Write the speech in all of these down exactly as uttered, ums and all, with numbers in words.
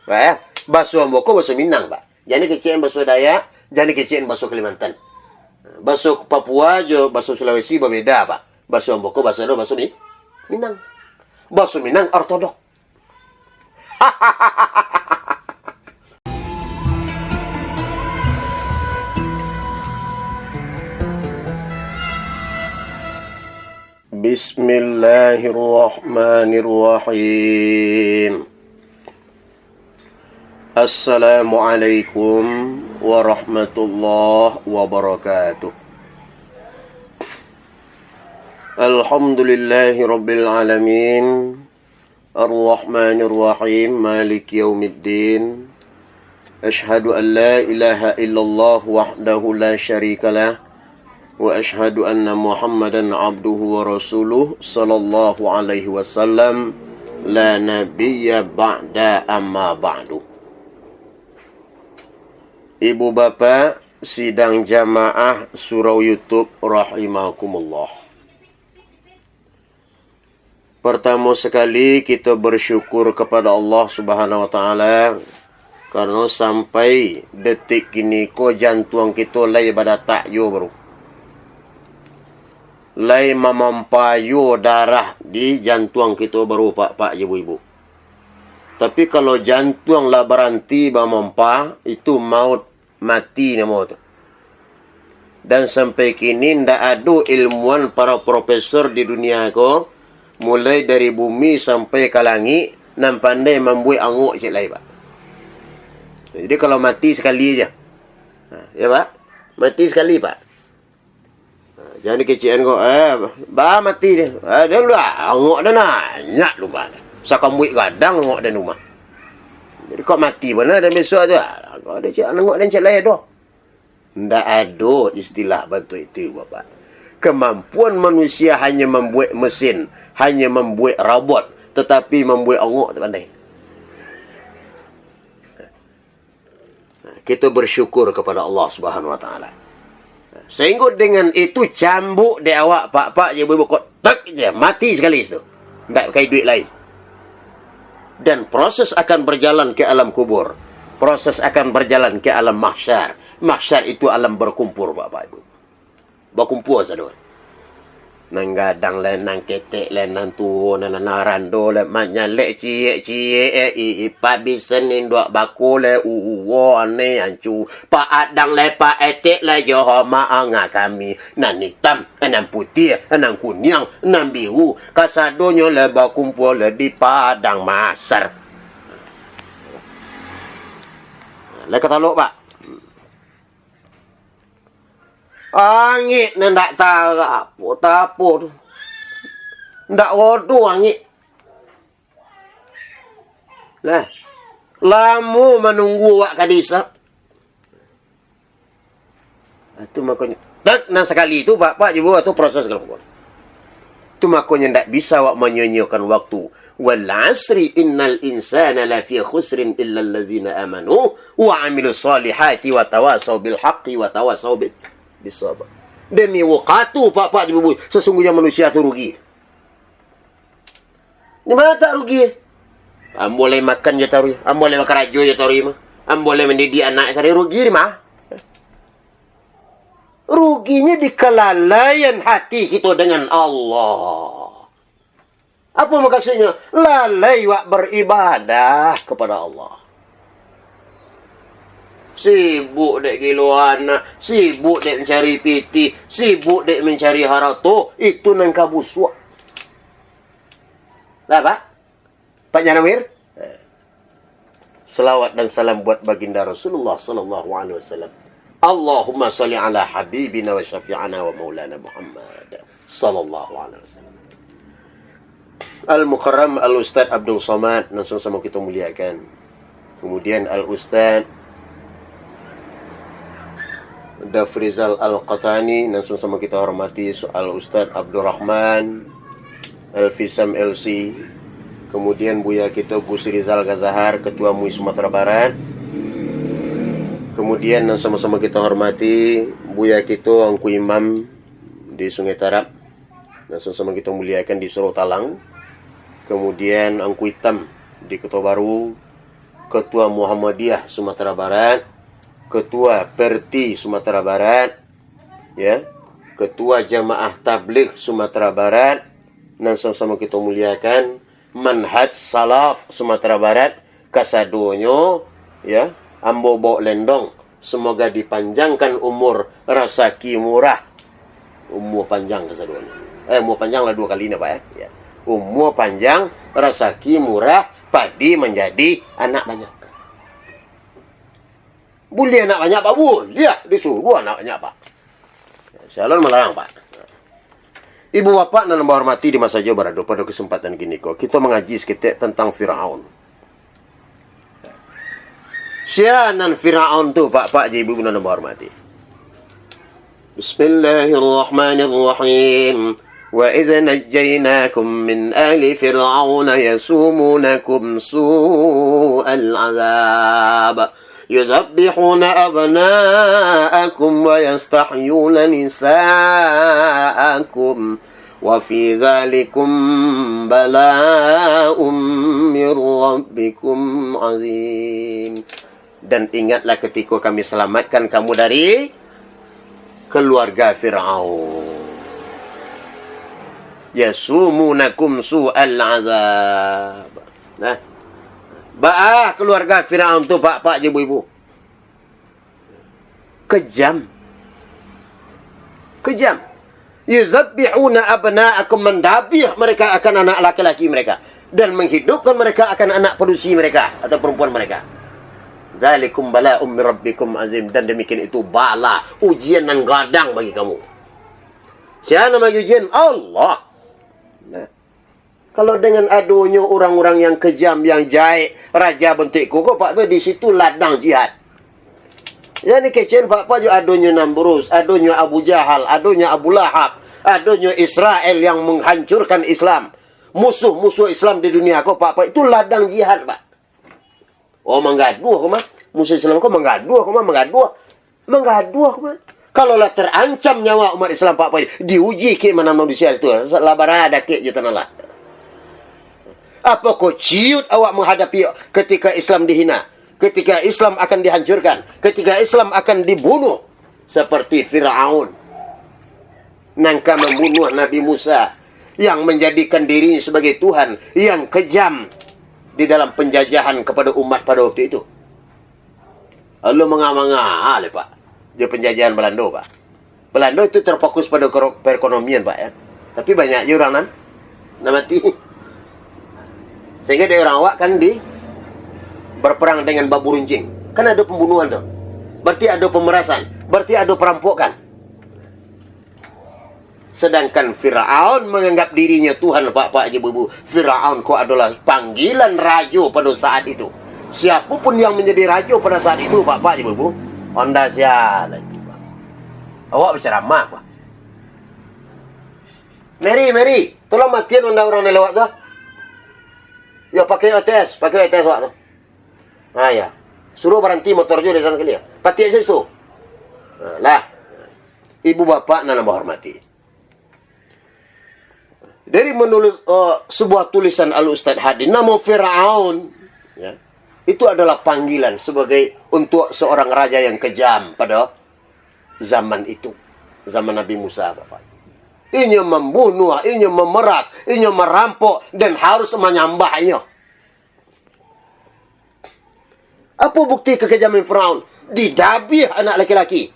Pak, eh? Baso ambo ko baso Minang, Pak. Jan dikecekan baso Dayak, jan dikecekan baso Kalimantan. Baso Papua jo baso Sulawesi babeda, Pak. Baso ambo ko baso ado baso Mi-, Minang. Baso Minang ortodok. Bismillahirrahmanirrahim. Assalamualaikum warahmatullahi wabarakatuh. Alhamdulillahirabbil alamin. Arrahmanirrahim. Maliki yaumiddin. Asyhadu an la ilaha illallah wahdahu la syarikalah, wa asyhadu anna Muhammadan abduhu wa rasuluh, sallallahu alaihi wasallam, la nabiyya ba'da, amma ba'du. Ibu bapak, sidang jamaah surau YouTube rahimakumullah. Partamo sakali, kito bersyukur kapado Allah Subhanahu wa Ta'ala, karano sampai detik kini ko jantuang kito lai badatak juo baru. Lai mamompa juo darah di jantuang kito baru, pak-pak jo ibu-ibu. Tapi, kalau jantuang lah baranti mamompa, itu maut, mati namo tu. Dan sampai kini ndak ado ilmuwan, para profesor di dunia ko, mulai dari bumi sampai ka langik, nan pandai mambuek angok ciek lai, Pak. Jadi, kalau mati sakali aja. Ha, ya, Pak? Mati sakali, Pak. Ha, jan dikecekan ko, eh, bah mati deh. Eh, den lah, angok den banyak lumah. Sakambuik gadang angok den rumah. Jadi, kok mati bana den besok tu, ah, angok den ciek, angok den ciek lai doh. Ndak ado istilah bantuak itu, Bapak. Kemampuan manusia hanya mambuek mesin, hanya mambuek robot, tetapi mambuek angok tak pandai. Nah, kito bersyukur kepada Allah Subhanahu wa Ta'ala. Sehingga dengan itu, cambuk di awak, pak-pak je, ibu-ibu, kok tek je, mati sekali situ. Ndak ka iduik lai. Dan proses akan berjalan ke alam kubur. Proses akan berjalan ke alam mahsyar. Mahsyar itu alam berkumpul, Bapak Ibu. Bakumpua sado. Nan gadang lai, nan ketek lai, nan tuo, nan, nan rando lai, manyalek ciek-ciek, eh, i, i, pabisan induak bako lai, uwo, aneh, ancu. Pak adang lai, pak etek lai, joho maanga kami. Nan itam, nan putiah, nan kuniang, nan biru. Kasadonyo lai bakumpua lai di padang mahsyar. Lai ka talok, Pak. Angik nan ndak tarapo-tapo tu. Ndak rodo angik. Lah, lamo manunggu awak ka diisap. Ah, tu makonyo, tek, nan sakali tu, pak, pak, jibo tu proses kalau. Tu makonyo ndak bisa awak manyia-nyiakan waktu. "Wal asri innal insana lafi khusrin illal ladzina amanu wa amilus solihati wa tawasau bil haqqi wa tawasau bil, bis sabr." Demi wakatu, pak-pak, ibu-ibu, sesungguhnya manusia tu rugi. Di ma tak rugi? Ambo lai makan jo taruih, ambo lai bakarajo jo taruih mah. Ambo lai mandidik anak taruih, rugi di ma? Ruginyo di kalalaian hati kito dengan Allah. Apo makasuiknyo? Lalai wak baribadah kapada Allah. Sibuk dek gilo anak, sibuk dek mancari pitih, sibuk dek mancari harato, itu nan ka busuak. Lah, Pak? Pak Nyanawir? Eh. Salawat dan salam buat baginda Rasulullah sallallahu alaihi wasallam. Allahumma shalli ala habibina wa syafi'ana wa maulana Muhammad sallallahu alaihi wasallam. Al-Mukarram Al-Ustadz Abdul Somad, nan samo-samo kito muliakan. Kemudian Al-Ustadz Dafrizal Al-Qahtani, nan samo-samo kito hormati, Al-Ustadz Abdurrahman Elfisam L C, kemudian Buya kito Gus Rizal Gazahar, Ketua MUI Sumatera Barat, kemudian nan samo-samo kito hormati, Buya kito Angku Imam di Sungai Tarab, nan samo-samo kito muliakan di Surau Talang, kemudian Angku Itam di Kota Baru, Ketua Muhammadiyah Sumatera Barat, Ketua Perti Sumatera Barat, ya, Ketua Jamaah Tabligh Sumatera Barat, nan samo-samo kito muliakan, Manhaj Salaf Sumatera Barat, kasadonyo, ya, ambo baok lendong. Semoga dipanjangkan umur, rasaki murah. Umua panjang kasadonyo. Eh, umua panjang lah duo kali nah, Pak, ya. Ya. Umua panjang, rasaki murah, padi manjadi anak banyak. Buliah anak banyak, Pak? Buliah. Disuruah anak banyak, Pak. Sialan malarang, Pak. Ibu bapak nan ambo hormati, di ma sajo barado, pado kesempatan kini ko, kito mangaji saketek tentang Firaun. Sia nan Firaun tu, Pak-pak jo ibu-ibu nan ambo hormati? Bismillahirrahmanirrahim. Wa idh najjaynakum min ali Fir'auna yasumunakum su'al azab. Yudhabbihuna abna'akum wa yastahyuna nisa'akum. Wa fi dzalikum bala'um mir rabbikum azim. Dan ingatlah ketika Kami selamatkan kamu dari keluarga Firaun. Yasumunakum su'al azab. Nah, baa keluarga Firaun tu, Pak-pak jo ibu-ibu? Kejam. Kejam. Yuzabbihuna abna'akum, mandabiah mereka akan anak laki-laki mereka, dan menghidupkan mereka akan anak padusi mereka atau perempuan mereka. Dzalikum bala'um mir rabbikum azim, dan demikian itu bala, ujian nan gadang bagi kamu. Sia nan maujian? Allah. Nah. Kalau dengan adonyo urang-urang yang kejam, yang jaek, raja bantuak iko ko, Pak, di situ ladang jihad. Yang dikecekan, Pak, Pak, jo adonyo Namrus, adonyo Abu Jahal, adonyo Abu Lahab, adonyo Israel yang menghancurkan Islam. Musuh-musuh Islam di dunia ko, Pak, Pak, itu ladang jihad, Pak. Oh, manggaduah ko mah. Musuh Islam ko manggaduah ko mah, manggaduah. Manggaduah ko mah. Kalau lah terancam nyawa umat Islam, Pak, Pak, diuji kek mano manusia tu. Lah barada kek je tanah lah. Apokoh ciut awak menghadapi ketika Islam dihina, ketika Islam akan dihancurkan, ketika Islam akan dibunuh, seperti Firaun? Nan ka mambunuah Nabi Musa, yang menjadikan dirinya sebagai Tuhan, yang kejam di dalam penjajahan kepada umat pada waktu itu. Lalu manga-manga le, Pak, jo penjajahan Belando, Pak. Belando itu terfokus pada kero-, perekonomian, Pak, ya. Tapi banyak je urang nan, nan mati. Sehingga dari urang awak kan di, berperang dengan babu runcing. Kan ada pembunuhan tu. Berarti ada pemerasan. Berarti ada perampokan. Sedangkan Firaun menganggap dirinya Tuhan, Pak-pak jo ibu-ibu. Firaun ko adalah panggilan rajo pada saat itu. Siapapun yang menjadi rajo pada saat itu, Pak-pak jo ibu-ibu, anda sia lah itu, Pak. Awak berceramah, Pak. Mary, Mary, tolong matian anda urang nan lewat tu. Yo, pakai O T S, pakai O T S awak tu. Ha, ya. Suruh baranti motor jo di ateh kali, ya. Patiak sajo tu. Ha, lah. Ibu bapak nan ambo hormati. Dari menulis, eh, sebuah tulisan Al-Ustaz Hadi, namo Firaun, ya, itu adalah panggilan sebagai, untuk seorang raja yang kejam pada zaman itu, zaman Nabi Musa, Bapak. Inyo mambunuh, inyo mameras, inyo marampok, dan harus manyambah inyo. Apo bukti kakejaman Firaun? Didabiah anak laki-laki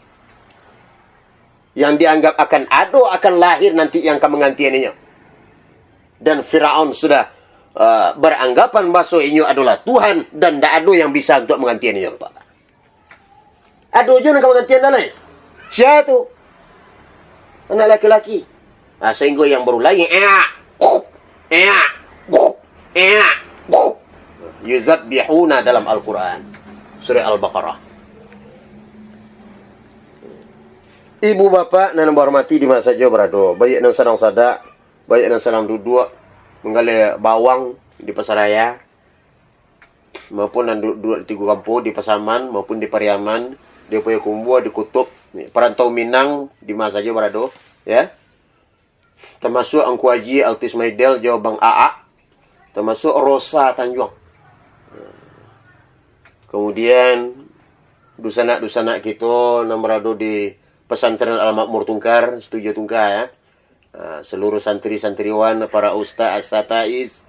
yang dianggap akan ado, akan lahir nanti yang ka manggantian inyo. Dan Firaun sudah, eh, beranggapan bahaso inyo adolah Tuhan dan ndak ado yang bisa untuak manggantian inyo, Pak. Ado juo nan ka manggantian dah lai. Sia tu? Anak laki-laki. Ah, sehingga yang baru lai, eak, eak, eak, yuzabbihuna dalam Al-Quran. Surah Al-Baqarah. Ibu bapak nan ambo hormati di ma sajo barado, baiak nan sadang sadak, baiak nan sadang duduak, manggaleh bawang di pasaraya, maupun nan du-, duduak di Tigo Kampo, di Pasaman, maupun di Pariaman, di Payakumbuah, di Kutub, parantau Minang, di ma sajo barado, ya. Tamasuak Angku Aji Altis Maidel jo Bang Aak, tamasuak Rosa Tanjuang. Kemudian, dunsanak-dunsanak kito nan barado di Pesantren Al-Makmur Tungkar, Situjuah Tungkar, ya. Ah, seluruh santri-santriwan, para ustaz, asataiz,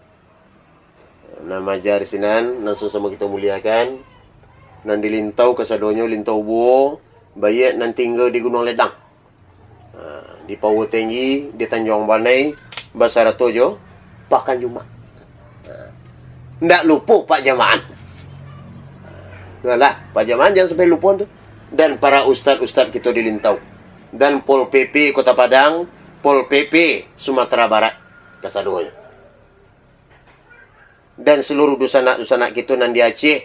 nan maaja di sinan, nan samo-samo kito muliakan, nan di Lintau kasadonyo, Lintau Buo, baiak nan tingga di Gunuang Ledang. Ha, di Pauo Tinggi, di Tanjuang Banai, basarato jo Pakan Jumak. Ha, ndak lupo Pak Jamaan. Alah, Pak Jamaan jan sampai lupo tu. Dan para ustad-ustad kito di Lintau. Dan Pol P P Kota Padang, Pol P P Sumatera Barat, kasadonyo. Dan seluruh dunsanak-dunsanak kito nan di Aceh,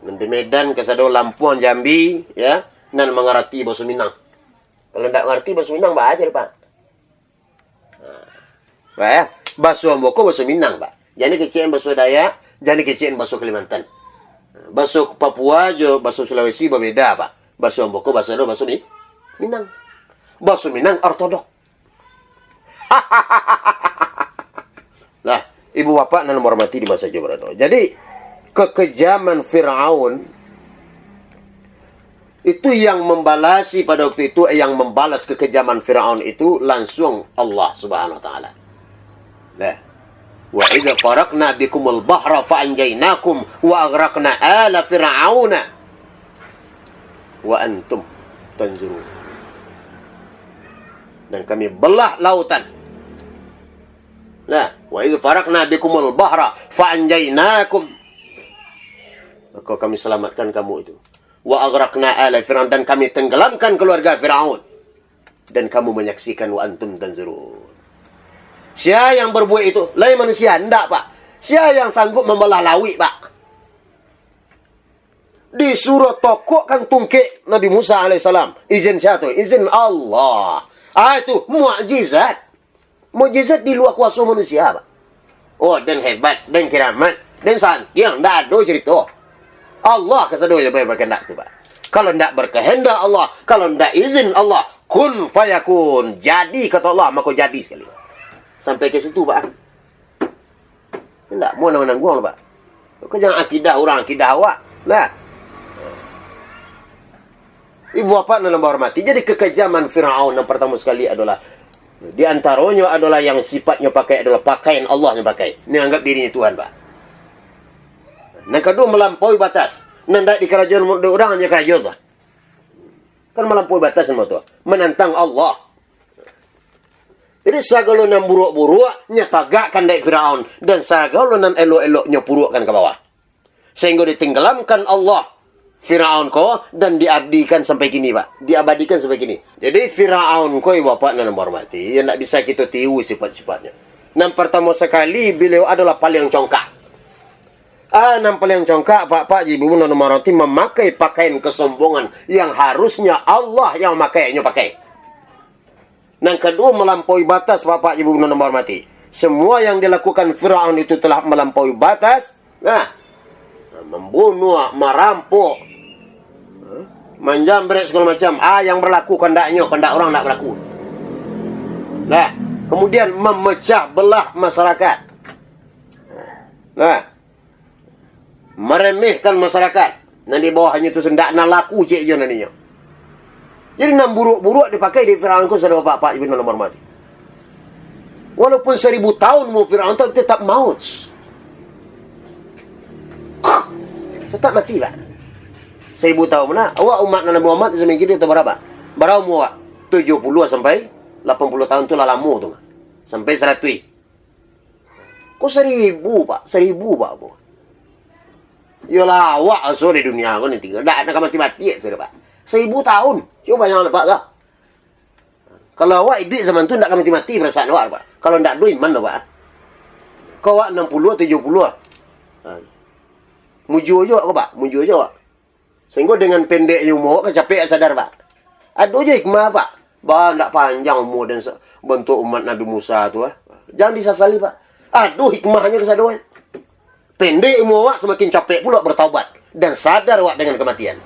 nan di Medan, kasado Lampung, Jambi, ya, nan mangarati baso Minang. Kalau ndak ngarti baso Minang, baa caro, Pak? Nah, Pak, ya. Baso ambo ko baso Minang, Pak. Jan dikecekan baso Dayak, jan dikecekan baso Kalimantan. Baso Papua jo baso Sulawesi babeda, Pak. Baso ambo ko baso do baso Mi-, Minang. Baso Minang ortodok. Nah, ibu bapak nan hormati di masa jo barado. Jadi, kekejaman Firaun itu yang membalasi pada waktu itu, yang membalas kekejaman Firaun itu langsung Allah Subhanahu wa Taala. Nah, wa idza faraqna bikumul bahra fa anjaynakum wa aghraqna ala fir'auna wa antum tanzurun. Dan kami belah lautan. Nah, wa idza faraqna bikumul bahra fa anjaynakum. Maka kami selamatkan kamu itu. Wa aghraqna ala Fir'aun, dan kami tenggelamkan keluarga Firaun. Dan kamu menyaksikan wa antum tanzurun. Sia yang berbuat itu? Lain manusia? Ndak, Pak. Sia yang sanggup membelah lauik, Pak? Disuruh tokokkan tungkek Nabi Musa alaihissalam. Izin sia tu? Izin Allah. Ah, itu mukjizat. Mukjizat di lua kuaso manusia, Pak. Oh, den hebat, den kiramat, den santiang, ndak ado cerito. Allah kasadonyo yang berkehendak tu, Pak. Kalau ndak berkehendak Allah, kalau ndak izin Allah, kun fayakun, jadi kato Allah, mako jadi sakali. Sampai ka situ, Pak. Ndak mau nangguang-nangguang, Pak. Kok jan akidah urang, akidah awak. Lah. Ibu bapak nan ambo hormati, jadi kekejaman Firaun yang pertama sekali adalah, di antaronyo adalah yang sifatnyo pakai adalah pakaian Allah yang pakai. Ini anggap dirinyo Tuhan, Pak. Nan kaduo, melampaui batas. Nan ndak dikarajoan dek urang, nyo karajoan, Pak. Kan melampaui batas samo tu. Menantang Allah. Jadi, sagalo nan buruak-buruak, nyo tagakkan dek Firaun, dan sagalo nan elok-elok, nyo puruakkan ka bawah. Sehingga ditenggelamkan Allah Firaun ko, dan diabadikan sampai kini, Pak. Diabadikan sampai kini. Jadi, Firaun ko, ibu bapak nan ambo hormati, yang ndak bisa kito tiru sifat-sifatnyo. Nan pertama sekali, beliau adalah paliang congkak. Ah, nan paliang congkak, Pak, Pak, ibu, ibu nan ambo hormati, mamakai pakaian kesombongan yang harusnya Allah yang mamakai, nyo pakai. Nan kaduo, melampaui batas, Bapak Ibu nan ambo hormati. Semua yang dilakukan Firaun itu telah melampaui batas. Nah, membunuh, merampok, manjambrek segala macam. Ah, yang berlaku kehendaknyo, kehendak urang ndak berlaku. Nah, kemudian memecah belah masyarakat. Nah, meremehkan masyarakat. Nan di bawahnyo tu ndak nan laku cek jo nan inyo. Jadi, nan buruak-buruak dipakai dek Firaun ko, saudara bapak-bapak, ibu nan ambo hormati. Walaupun seribu tahun umua Firaun, tapi tetap maut. Tetap mati, Pak. Seribu tahun. Nah, awak umat nan Nabi Muhammad sampai kini tu bara, Pak? Bara umua awak? Tujuh puluh sampai lapan puluh tahun tu lah lamo tu, Pak. Sampai saratuih. Ko saribu, Pak? Saribu, Pak, ko. Iyolah, awak aso di dunia ko ni tingga. Ndak, ndak ka mati-mati, ya, sudah, Pak. Saribu tahun. Cubo bayangkan, Pak, ka. Kalau awak iduik zaman tu, ndak ka mati-mati parasaan awak, Pak. Kalau ndak ado iman, Pak. Ko awak anam puluah, tujuh puluah. Ha. Mujua jo awak ko, Pak. Mujua jo awak. Sahinggo dengan pendeknyo umua awak, kan capek sadar, Pak. Ado juo hikmah, Pak. Bah, ndak panjang umua den sa-, bantuak umat Nabi Musa tu, ah. Jan disasali, Pak. Ado hikmahnyo kasado, eh. Pendek umua awak, samakin capek pulo bertaubat dan sadar awak dengan kematian.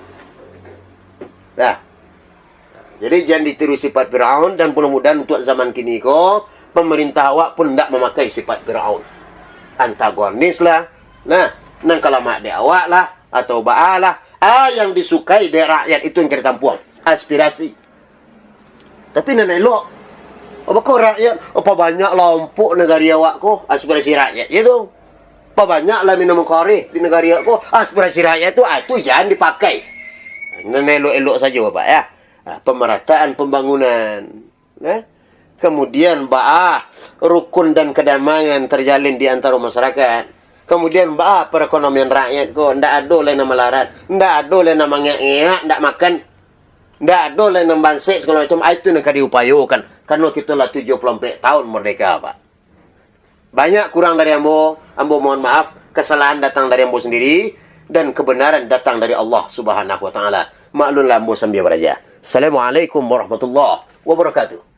Nah, jadi jan ditiru sifat Firaun, dan mudah-mudahan untuk zaman kini ko, pemerintah awak pun ndak mamakai sifat Firaun. Antagonis lah. Nah, nan ka lamak dek awak lah. atau baalah, a yang disukai dek rakyat itu yang ka ditampuang, aspirasi. Tapi nan elok, apa kau rakyat, apa banyak lah ompok negari awak ko, aspirasi rakyat je tu. Apa banyak lah minum karih di negari awak ko, aspirasi rakyat tu, ah, tu jan dipakai. Nan elok-elok sajo, Bapak, ya. Ah, pemerataan pembangunan. Eh? Kemudian baa rukun dan kedamaian terjalin di antara masyarakat. Kemudian baa perekonomian rakyat ko, ndak ado lai nan malarat, ndak ado lai nan mangeak-ngeak, ndak makan, ndak ado lai nan bansek segala macam. Ah, itu nan ka diupayokan. Karena kita lah tujuh puluh empat tahun merdeka, Pak. Banyak kurang dari ambo, ambo mohon maaf, kesalahan datang dari ambo sendiri, dan kebenaran datang dari Allah Subhanahu wa Ta'ala. Maklumlah ambo sambil baraja. Assalamualaikum warahmatullahi wabarakatuh.